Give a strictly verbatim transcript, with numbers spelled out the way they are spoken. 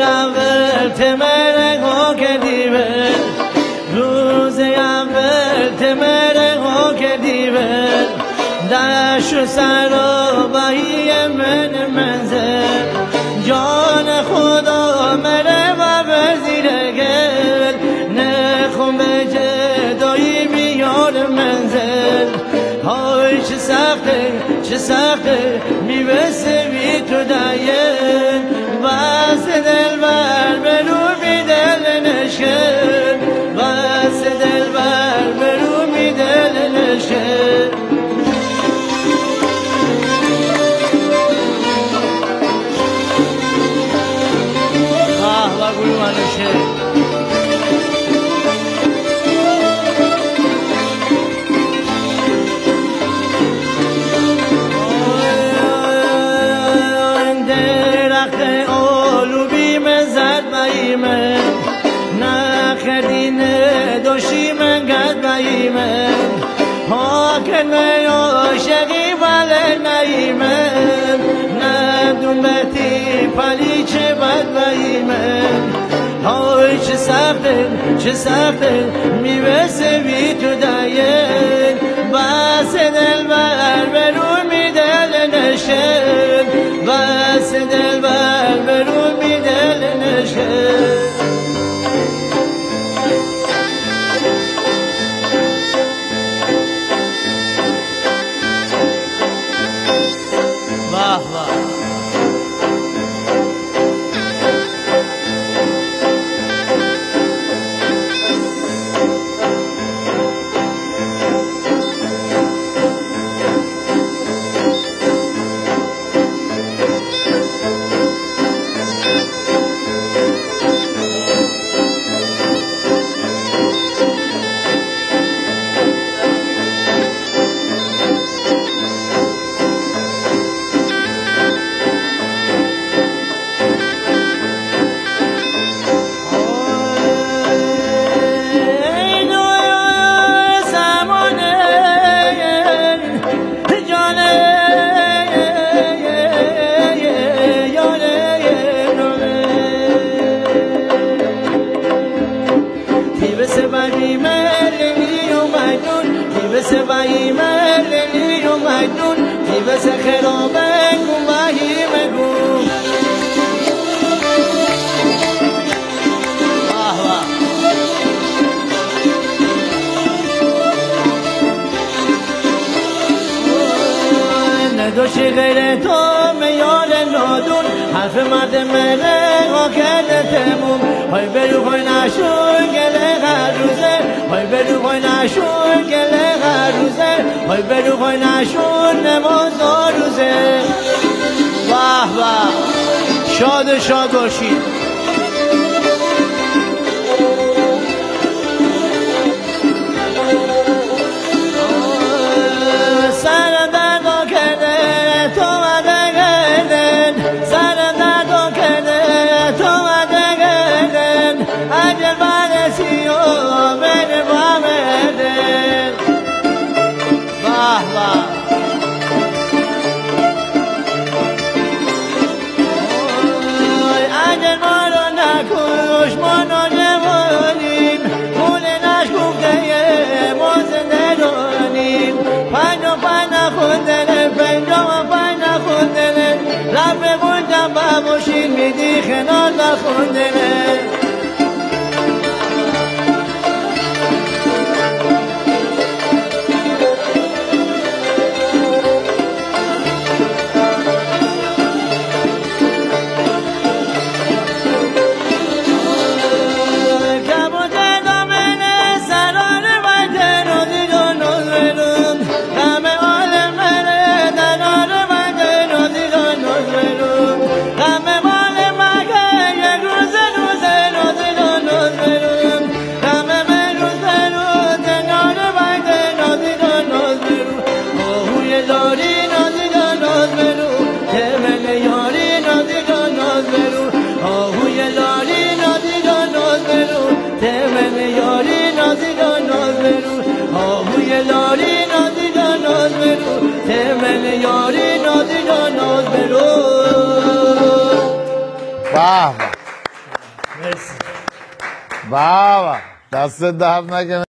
Avel te mere ho ke divel, ruze avel te mere ho ke divel, da shu saro bahi men menzel, jan Khuda mere va vezire gel, ne khun be je doi biyor menzel. Hoy çi saxte, çi saxte, mi vesevi tu dayen. Bas delbar beru mi del neşe, bas delbar beru mi del neşe. Ah, va gulman neşe. Deraxte olubi me zat baime, na kherdine doşi me gat baime. Hoken me yo şegi vale naime, na dum beti pali çe bat baime. Hoy çi saxte, çi saxte, mi vesevi tu dayen. Bas delbar beru mi del neşe, bas delbar beru mi del neşe. Vah, vah. Ti vese vay mi mele ni yo maynun, ti vese vay mi mele ni yo maynun, ti vese jero vengun vay mi gun. Vah, vah. Ne doşi gayre to me yore lodun, harfe made mere o kede temum. Hoy beru hoy naşun gele garuze, hoy beru hoy naşun gele garuze, hoy beru hoy naşun ne mozoruze. Vah, vah. Şode şodoşi. Saranda do kede, toma de geden, saranda do kede, toma de geden, acel badesiyo beni bameden. Vah, vah. Oy, ancel moro nakuş mono cevonim, mule naş kufteye mozenderonim. Pano pana kundene, pano pana kundene, rafe gunca baboşin mi dijen orada kundene. Vah, vah. Baba, dase dab na que